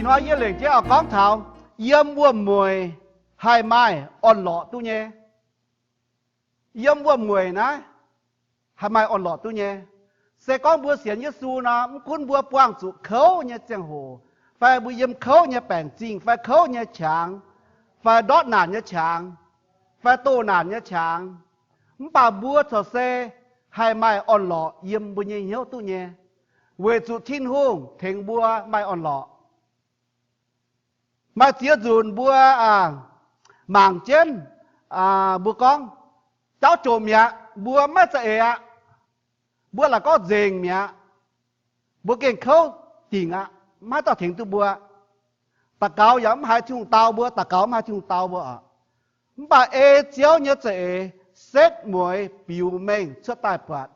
Nor yie lengc jeiv oix gorngv taux yiem wuom-mueic haih maaih orn-lorqc duqv nyei. Yiem wuom-mueic naaiv haih maaih orn-lorqc duqv nyei. Se gorngv mbuo sienx Yesu nor, mv gunv mbuo buangh zuqc kouv nyei ziangh hoc, fai mbuo yiem kouv nyei baengc zingh, fai kouv nyei qangx, fai ndortv naanc nyei qangx, fai doh naanc nyei qangx, mv baac mbuo corc se haih maaih orn-lorqc yiem mbuo nyei hnyouv duqv nyei, weic zuqc Tin-Hungh tengx mbuo maaih orn-lorqc. Maaih ziex nzunc mbuo mangc jienv, mbuo gorngv, jauv jomc mi'aqv, mbuo maiv za'eix aqv, mbuo la'gorngv nzengc mi'aqv, mbuo gengh kouv dingc aqv, maiv dauh tengx duqv mbuo. Daux gaux yaac mv haiz Tin-Hungh dau mbuo, daux gaux mv haiz Tin-Hungh dau mbuo oc. Mv baac ei Ziouv nyei za'eix setv mueiz biux mengh cuotv daaih buatc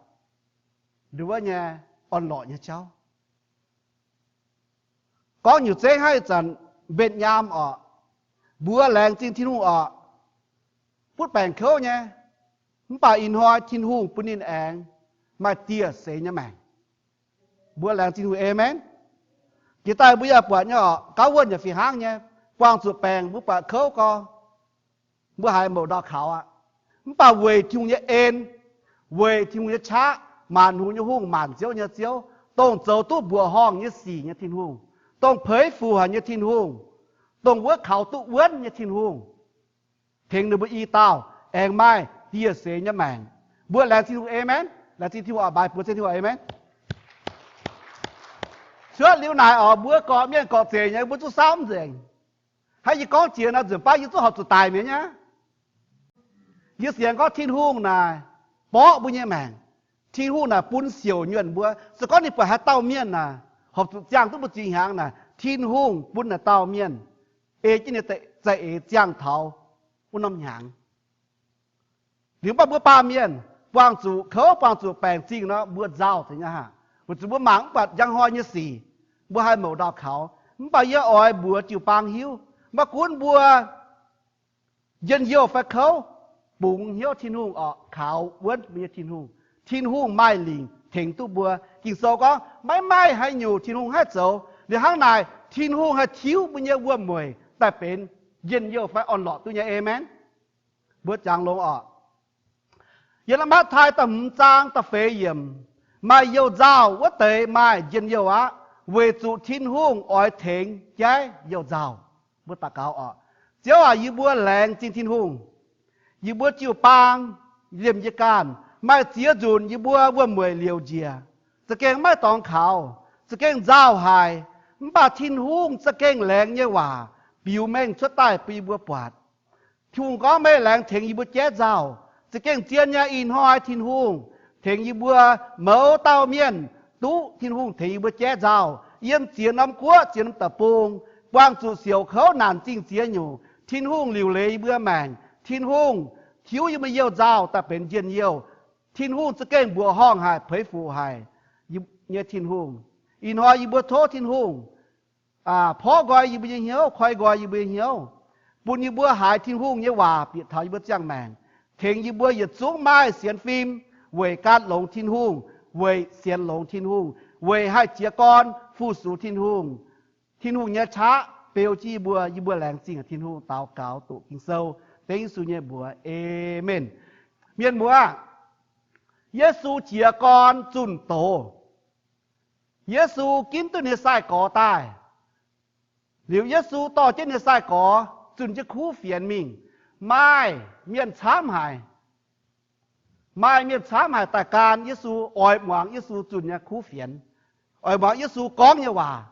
nduov nyei orn-lorqc nyei jauv. Gorngv nyungc zeiv hnangv ih zanc Mbenc Nyaam oc, mbuo laengz zingh Tin-Hungh oc, butv baengc kouv nyei, mv baac ih hnoi Tin-Hungh bun ninh aengx maaih dieh seix nyei maengc. Mbuo laengz zingh Tin-Hungh, aamen. Jiex daaih mbuo yaac buatc nyei oc, gauv wuonh yaac fih hnangv nyei, buangh zuqc baengc mbuo buatc kouv gorx, mbuo haiz mouc ndau kaux aqv. Mv baac weic Tin-Hungh nyei en, weic Tin-Hungh nyei qaqv, maanc hungh nyei Hungh, maanc ziouv nyei Ziouv, dongh zoux duqv mbuoqc horngh nyei sic nyei Tin-Hungh, dongh peix fuc haic nyei Tin-Hungh, dongh wuov kaux duqv wuonv nyei Tin-Hungh, tengx ninh mbuo i dauh aengx maaih dieh seix nyei maengc. Mbuo laengz zingh Tin-Hungh, aamen. Laengz zingh Tin-Hungh oc, mbaix buoz zengv Tin-Hungh, aamen. Cuotv liuz naaic oc, mbuo gorqv-mienh gorqv-zeic nyei, mbuo zungv saauv mv nzengc. Hnangv yie gorngv jiex nor, nzunc baav yie zungv horpc zuqc daic mi'aqv nyei. Yie sienx gorngv Tin-Hungh naaic borqv mbuo nyei maengc. Tin-Hungh naaic bun siouc nyuonh mbuo. Se gorngv ninh buatc haaix dauh mienh naaic horpc zuqc ziangh duqv mbu'ziex hnyangx naaic, Tin-Hungh bun naaic dauh mienh ei jienv ninh za'eix ziangh taux wuov norm hnyangx. Liuz mv baac mbuo baamh mienh buangh zuqc kouv, buangh zuqc baengc zingh nor, mbuo nzauh zeiz nyei aqv. Weic zuqc mbuo mangc mv buatc njang hnoi nyei sic, mbuo haih mouc ndau kaux. Mv baac yie oix mbuox jiu-baang hiuv, maiv gunv mbuo njien-youh fai kouv, bungx hnyouv Tin-Hungh orqc, kaux wuonv mbuo nyei Tin-Hungh. Tin-Hungh maaih lingc tengx duqv mbuo. Ging-Sou gorngv maiv maaih haaix nyungc Tin-Hungh haih zoux. Liuz hnangv naaic, Tin-Hungh haih tiuv mbuo nyei wuom-mueic daaih benx njien-youh fai orn-lorqc duqv nyei. Aamen. Mbuo jangx longx orqc. Yiem Matv^tai da'hmz zaang da'feix yiemc, maaih youh nzauh wuov deix maaih njien-youh aqv, weic zuqc Tin-Hungh oix tengx jaiv youh nzauh. Mbuo daux gaux orqc. Ziouv aac, yie mbuo laengz zingh Tin-Hungh. Yie mbuo jiu-baang liemh yie ganh, maaih ziex nzunc yie mbuo wuom-mueic liouc njiec, za'gengh maiv dorngx kaux, za'gengh nzauh haic. Mv baac Tin-Hungh za'gengh laengz nyei waac biux mengh cuotv daaih bun yie mbuo buatc. Tin-Hungh gorngv, meih laengz tengx yie mbuo jaiv nzauh. Za'gengh zien nyei, ih hnoi Tin-Hungh tengx yie mbuo mouz dauh mienh duqv Tin-Hungh tengx yie mbuo jaiv nzauh. Yiem ziex norm guoqv, ziex norm deic-bung, buangh zuqc siouc kouv naanc zingh ziex nyungc, Tin-Hungh liuc leiz yie mbuo maengc. Tin-Hungh tiuv yie mbuo youh nzauh daaih benx njien-youh. Tin-Hungh za'gengh mbuoqc horngh haic, peix fuc haic nyei Tin-Hungh. Ih hnoi yie mbuo tov Tin-Hungh porv nqoi yie mbuo nyei hnyouv, koi nqoi yie mbuo nyei hnyouv, bun yie mbuo haiz Tin-Hungh nyei waac bieqc taux yie mbuo ziangh maengc, tengx yie mbuo yietc zungv maaih sienx fim weic gan longx Tin-Hungh, weic sienx longx Tin-Hungh, weic haih jiez gorn fu-sux Tin-Hungh. Tin-Hungh nyei qaqv beu jienv yie mbuo. Yie mbuo laengz zingh Tin-Hungh, daux gaux doqc Ging-Sou dengv Yesu nyei mbuox. Aamen. Mienh muoz, Yesu jiez gorn zunh doz. Yesu ginv duqv ninh nyei sai-gorx daaih. Liuz Yesu dorh jienv ninh nyei sai-gorx zunh jienv kuv fienx mingh. Maaih mienh camv haic. Maaih mienh camv haic daaih gan Yesu, oix muangx Yesu zunh nyei kuv fienx, oix muangx Yesu gorngv nyei waac.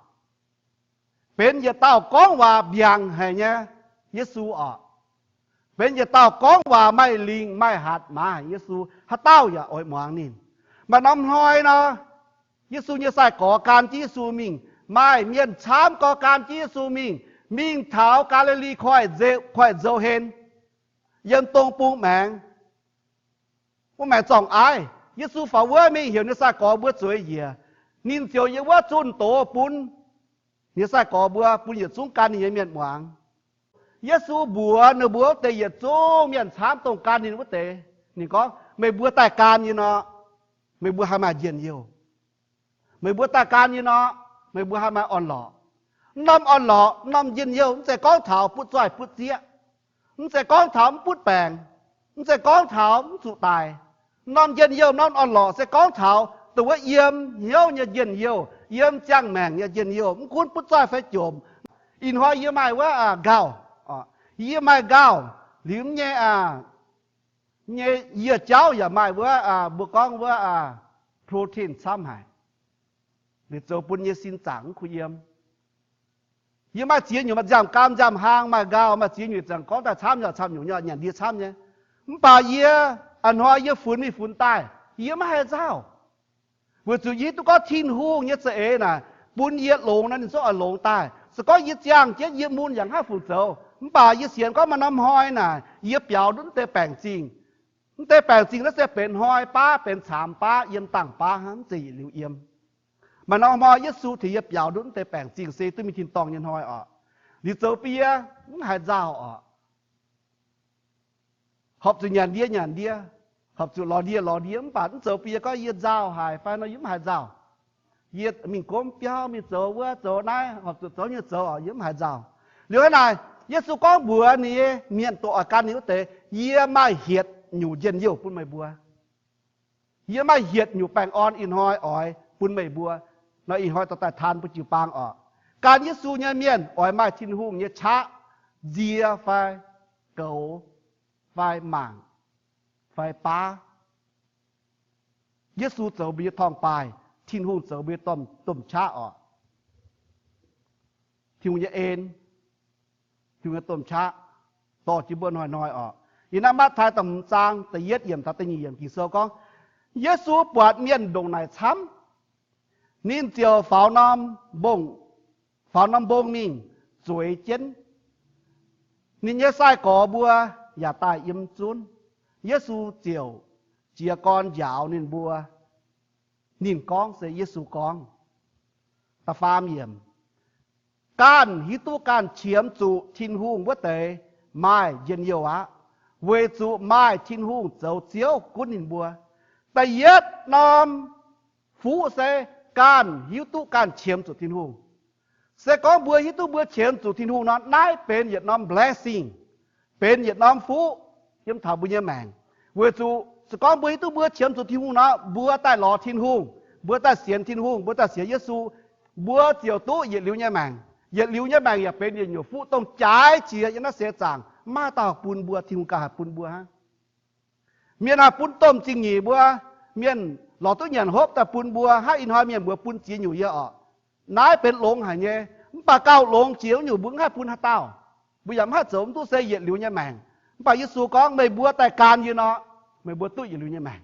Benx yietc dauh gorngv waac mbiaangc haic nyei Yesu orqc. Benx yietc dauh gorngv waac maaih lingc maaih hatc maaz haic Yesu. Haaix dauh yaac oix muangx ninh. Maaih norm hnoi nor, Yesu nyei sai-gorx gan jienv Yesu mingh. Maaih mienh camv gorx gan jienv Yesu mingh, mingh taux Gaa^li^li Koiv-Nzou, Koiv-Nzou Hen, yiem dong bung maengx. Wuov maengx zorngh aiv, Yesu faaux wuov mingh heuc ninh nyei sai-gorx mbuo zueiz njiec. Ninh ziouc yiem wuov zunh doz bun ninh nyei sai-gorx mbuo, bun yietc zungv gan ninh nyei mienh muangx. Yesu mbuox ninh mbuo wuov deix yietc zungv mienh camv dongh gan ninh wuov deix, ninh gorngv, meih mbuo daaih gan yie nor, meih mbuo haih maaih njien-youh. Meih mbuo daaih gan yie nor, meih mbuo haih maaih orn-lorqc. Norm orn-lorqc, norm njien-youh mv zeiz gorngv taux butv zoih butv zieqv, mv zeiz gorngv taux mv butv baengc, mv zeiz gorngv taux mv zuqc daic. Norm njien-youh, norm orn-lorqc se gorngv taux dongh wuov yiem hnyouv nyei njien-youh, yiem ziangh maengc nyei njien-youh, mv gunv butv zoih fai jomc. Ih hnoi yie maaih wuov nqaauh, yie maaih nqaauh liuz nyei, nyei yie jauv yaac maaih wuov, mbuo gorngv wuov protein camv haic, ninh zoux bun nyei sin zaangc mv kuh yiem. Yie maaih ziex nyungc, maaih nziaamv-gaam nziaamv-haang, maaih nqaauh, maaih ziex nyungc, ziangh gorngv daaih camv nyei, camv nyungc nyei, nyanc ndie camv nyei. Mv baac yie, a'hnoi yie funx mingh funx daaih, yie maiv haih nzauh. Weic zuqc yie hiuv duqv gorngv Tin-Hungh nyei za'eix naaic bun yie longx nor, ninh zungv oix longx daaih. Se gorngv yie ziangh jienv yie mun yaac maiv haih fungc zoux, mv baac yie sienx gorngv maaih norm hnoi naaic yie biaux ndutv mv deix baengc zingh. Mv deix baengc zingh naaiv se benx hnoi baav, benx caamx baav, yiem dangh baav hnangv, mv zeiz yietc liuz yiem. Maaih norm hnoi Yesu tengx yie biaux ndutv mv deix baengc zingh se duqv mingh tin-dorngh nyei hnoi oc. Liuz zoux bun yie mv haiz nzauh oc. Horpc zuqc nyanc ndie nyanc ndie, horpc zuqc lorz ndie lorz ndie, mv baac mv zoux bun yie gorngv yie nzauh haic fai nor, yie mv haiz nzauh. Yie mingh gomv biauv, mingh zoux wuov zoux naaiv, horpc zuqc zoux nyei zoux oc, yie mv haiz nzauh. Liuz hnangv naaic, Yesu gorngv mbuox ninh nyei mienh, dongh oix gan ninh wuov deix, yie maaih hietc nyungc njien-youh bun meih mbuo. Yie maaih hietc nyungc baengh orn ih hnoi oix bun meih mbuo. Nor ih hnoi dorh daaih taan mbuo jiu-baang oc. Gan Yesu nyei mienh oix maaih Tin-Hungh nyei qaqv nzie fai goux fai mangc fai baav. Yesu zoux mbuo nyei torngv-baaih, Tin-Hungh zoux mbuo nyei domh qaqv oc. Tin-Hungh nyei en, Tin-Hungh nyei domh qaqv dorh jienv mbuo hnoi-hnoi oc. Yiem naaiv Matv^taai da'hmz zaang da'yietv yiemc taux da'nyeic yiemc Ging-Sou gorngv, Yesu buatc mienh ndongc naaic camv, ninh ziouc faaux norm mbong, faaux norm mbong mingh zueiz jienv. Ninh nyei sai-gorx mbuo yaac daaih yiem zunv. Yesu ziouc jiez gorn njaaux ninh mbuo. Ninh gorngv, se Yesu gorngv. Da'faam yiemc, ganh hiuv duqv ganh qiemx zuqc Tin-Hungh wuov deix maaih njien-youh aqv, weic zuqc maaih Tin-Hungh zoux Ziouv gunv ninh mbuo. Da'yietv norm fuqv se ganh hiuv duqv ganh qiemx zuqc Tin-Hungh. Se gorngv mbuo hiuv duqv mbuo qiemx zuqc Tin-Hungh nor, naaiv benx yietc norm blessing, benx yietc norm fuqv yiem taux mbuo nyei maengc. Weic zuqc se gorngv mbuo hiuv duqv mbuo qiemx zuqc Tin-Hungh nor, mbuo daaih lorz Tin-Hungh, mbuo daaih sienx Tin-Hungh, mbuo daaih sienx Yesu, mbuo ziouc duqv yietc liuz nyei maengc. Yietc liuz nyei maengc yaac benx yietc nyungc fuqv dongh jaaix jiex yiem naaiv seix zaangc, maiv dauh bun mbuo, Tin-Hungh ganh haih bun mbuo hnangv. Mienh haih bun domh zingh nyeic mbuo, mienh lorz duqv nyanc hopv daaih bun mbuo hnangv. Ih hnoi mienh mbuox bun ziex nyungc yie oc. Naaiv benx longx haic nyei, mv baac gauh longx jiex wuov nyungc mbuo mv haih bun haaix dauh. Mbuo yaac mv haih zoux mv duqv se yietc liuz nyei maengc. Mv baac Yesu gorngv, meih mbuo daaih gan yie nor, meih mbuo duqv yietc liuz nyei maengc.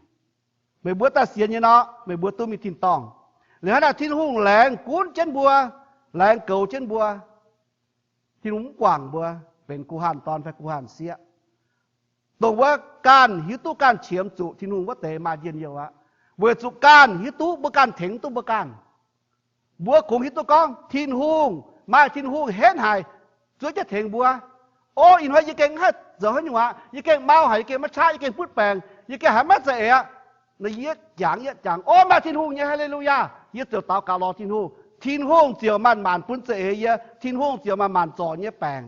Meih mbuo daaih sienx yie nor, meih mbuo duqv mingh tin-dorngh. Liuz hnangv naaic Tin-Hungh laengz gunv jienv mbuo, laengz goux jienv mbuo. Tin-Hungh mv guangc mbuo benx guh hanh dorn fai guh hanh sieqv. Dongh wuov ganh hiuv duqv ganh qiemx zuqc Tin-Hungh wuov deix maaih njien-youh aqv, weic zuqc ganh hiuv duqv mbuo ganh tengx duqv mbuo ganh. Mbuo kungx hiuv duqv gorngv Tin-Hungh, maaih Tin-Hungh henv haic, zuov jienv tengx mbuo. O, ih hnoi yie gengh mv haih zoux haaix nyungc aqv. Yie gengh mau haic, yie gengh maiv qaqv, yie gengh butv baengc, yie gengh haiz maiv za'eix aqv. Naaiv yie jangx, yie jangx, o, maaih Tin-Hungh nyei, haa^le^lu^yaa, yie ziouc daux gaux lorz Tin-Hungh. Tin-Hungh ziouc manc-manc bun za'eix yie. Tin-Hungh ziouc manc-manc zorc nyei baengc.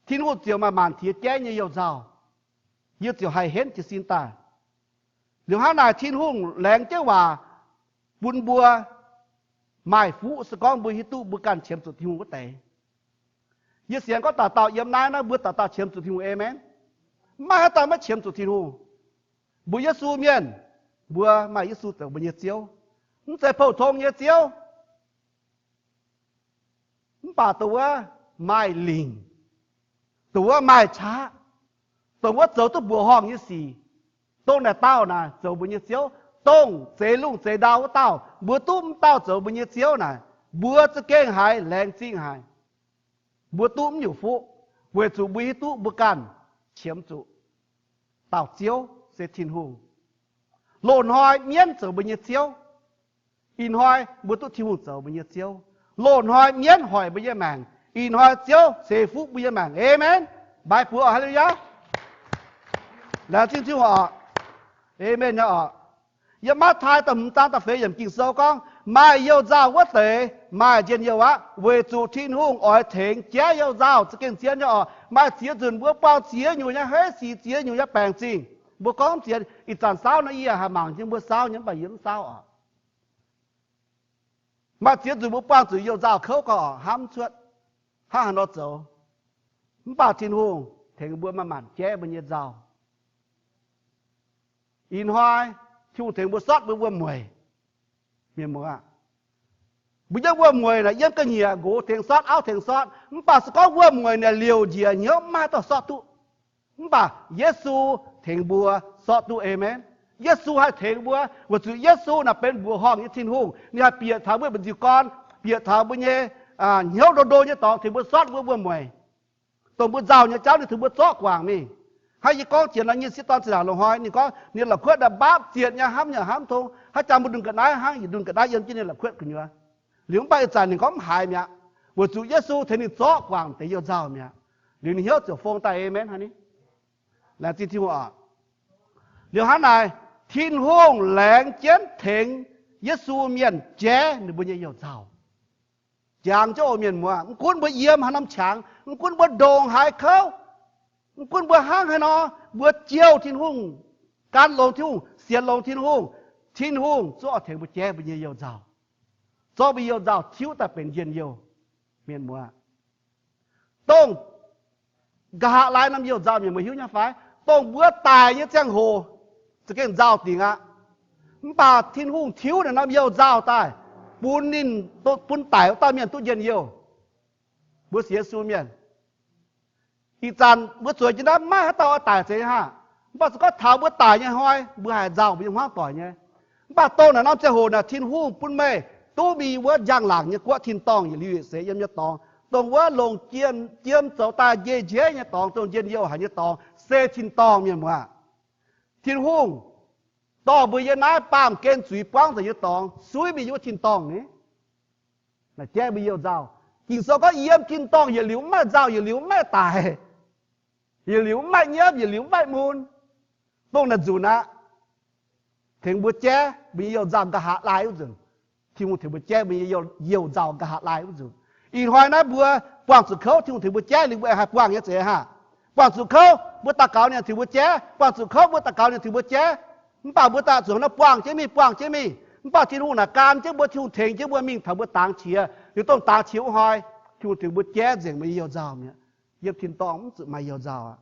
Tin-Hungh ziouc manc-manc tiex jaiv nyei youh nzauh. Yie ziouc haih henv jiez sin daaih. Liuz hnangv naaic Tin-Hungh laengz jienv waac bun mbuo maaih fuqv se gorngv mbuo hiuv duqv mbuo ganh qiemx zuqc Tin-Hungh wuov deix. Yie sienx gorngv dauh dauh yiem naaiv nor, mbuo dauh dauh qiemx zuqc Tin-Hungh, aamen. Maiv haaix dauh maiv qiemx zuqc Tin-Hungh. Mbuo Yesu mienh, mbuo maaih Yesu zoux mbuo nyei Ziouv. Mv zeiz pou-tong nyei ziouv, mv baac dongh wuov maaih lingc, dongh wuov maaih qaqv, dongh wuov zoux duqv mbuoqc horngh nyei sic. Dongh naaic dauh naaic zoux mbuo nyei Ziouv, dongh zeix lungh zeix ndau wuov dauh, mbuo duqv mv dauh zoux mbuo nyei Ziouv naaic, mbuo za'gengh haiz laengz zingh haic. Mbuo duqv mv nyungc fuqv weic zuqc mbuo hiuv duqv mbuo ganh qiemx zuqc dauh Ziouv se Tin-Hungh. Loz-hnoi mienv zoux mbuo nyei ziouv, ih hnoi mbuo duqv Tin-Hungh zoux mbuo nyei Ziouv. Loz-hnoi mienv hoic mbuo nyei maengc, ih hnoi Ziouv ceix fuqv mbuo nyei maengc. Aamen. Mbaix buoz oc, haa^le^lu^yaa. Laengz zingh Tin-Hungh oc. Aamen nyei oc. Yiem Matv^taai da'hmz zaang da'feix yiemc Ging-Sou gorngv, Maaih you-nzauh wuov deix maaih njien-youh aqv, weic zuqc Tin-Hungh oix tengx jaiv you-nzauh. Za'gengh zien nyei oc. Maaih ziex nzunc mbuo buangh ziex nyungc nyei heiv sic, ziex nyungc nyei baengc zingh. Mbuo gorngv ziex, ih zanc saauv naaiv yie haih mangc jienv mbuo saauv nyei, mv baac yie mv saauv oc. Maaih ziex nzunc mbuo buangh zuqc you-nzauh kouv gau oc, hnamv cuotv, hnangv haaix nor zoux. Mv baac Tin-Hungh tengx mbuo manc-manc jaiv mbuo nyei nzauh. Ih hnoi Tin-Hungh tengx mbuo sortv mbuo wuom-mueic. Mienh muoz aah, mbuo nyei wuom-mueic naaic yiem ga'nyiec nqox tengx sortv, auv tengx sortv. Mv baac se gorngv wuom-mueic naaic liouc njiec hnyouv mv maaih haaix dauh sortv duqv. Mv baac Yesu tengx mbuo sortv duqv. Aamen. Yesu haih tengx mbuo weic zuqc Yesu naaic benx mbuoqc horngh nyei Tin-Hungh. Ninh haih bieqc taux mbuo nyei mba'nziu gorn, bieqc taux mbuo nyei hnyouv ndo ndo nyei dorngx, tengx mbuo sortv mbuo wuom-mueic. Dongh mbuo nzauh nyei jauv ninh tengx mbuo zorqv guangc mingh. Hnangv yie gorngv jiex nor, nyei sieqv dorn zinh ndaangc loz-hnoi ninh gorngv ninh la'kuotv naaiv mbaapv zietc nyei, hnamv nyei hnamv tong, haaix jangx mbuo ndunh ga'naaiv hnangv, yietc ndunh ga'naaiv yiem jienv ninh la'kuotv gu'nyuoz. Liuz mv baac ih zanc ninh gorngv mv haiz mi'aqv, weic zuqc Yesu tengx ninh zorqv guangc deix you-nzauh mi'aqv. Liuz ninh hnyouv ziouc fong daaih. Aamen. Hnangv naaiv, laengz zingh Tin-Hungh oc. Liuz hnangv naaic, Tin-Hungh laengz jienv tengx Yesu mienh jaiv ninh mbuo nyei you-nzauh. Jangx jienv oc mienh muoz, mv gunv mbuo yiem haaix norm qangx, mv gunv mbuo ndongc haaix kouv, mv gunv mbuo hnangv haaix nor, mbuo jouh Tin-Hungh, gan longx Tin-Hungh, sienx longx Tin-Hungh, Tin-Hungh zungv oix tengx mbuo jaiv mbuo nyei you-nzauh, zorqv mbuo you-nzauh tiuv daaih benx njien-youh. Mienh muoz, dongh nqa'haav laai norm you-nzauh, mienh muoz hiuv nyei fai? Dongh mbuo daic nyei ziangh hoc za'gengh nzauh dingc aqv. Mv baac Tin-Hungh tiuv naaic norm you-nzauh daaih bun ninh, bun daic wuov dauh mienh duqv njien-youh. Mbuo sienx Yesu mienh, ih zanc mbuo zueiz jienv naaiv maiv haaix dauh oix daic zeiz haah. Mv baac se gorngv taux mbuo daic nyei hnoi, mbuo haih nzauh mbuo nyei hmuangv doic nyei. Mv baac dongh naaic norm ziangh hoc naaic Tin-Hungh bun meih duqv mingh wuov njang-laangc nyei guoqv tin-dorngh yietc liuz yietc seix yiem nyei dorngx, dongh wuov longc jiem zoux daaih njei-njeiv nyei dorngx, dongh njien-youh haic nyei dorngx se tin-dorngh, mienh muoz. Tin-Hungh dorh mbuo yiem naaiv baamh gen zuiz buangv nzengc nyei dorngx suiv mingh yiem wuov tin-dorngh ni. Naaic jaiv mbuo you-nzauh. Ging-Sou gorngv yiem tin-dorngh yietc liuz mv maaih nzauh, yietc liuz mv maaih daic, yietc liuz mv maaih nyiemv, yietc liuz mv maaih mun. Dongh naaic nzunc aqv, tengx mbuo jaiv mbuo nyei you-nzauh nqa'haav laai wuov nzunc. Tin-Hungh tengx mbuo jaiv mbuo nyei you-nzauh nqa'haav laai wuov nzunc. Ih hnoi naaiv mbuo buangh zuqc kouv, Tin-Hungh tengx mbuo jaiv liuz mbuo aengx haih buangh nyei zeiz haah. Buangh zuqc kouv mbuo daux gaux ninh tengx mbuo jaiv, buangh zuqc kouv mbuo daux gaux ninh tengx mbuo jaiv. Mv baac mbuo daaih zuqc nor buangh jienv mingh, buangh jienv mingh. Mv baac Tin-Hungh naaic gan jienv mbuo, Tin-Hungh tengx jienv mbuo mingh taux mbuo dangx qiex, liuz dongh dangx qiex wuov hnoi, Tin-Hungh tengx mbuo jaiv nzengc mbuo nyei you-nzauh mi'aqv. Yiem tin-dorngh mv zuqc maaih you-nzauh aqv.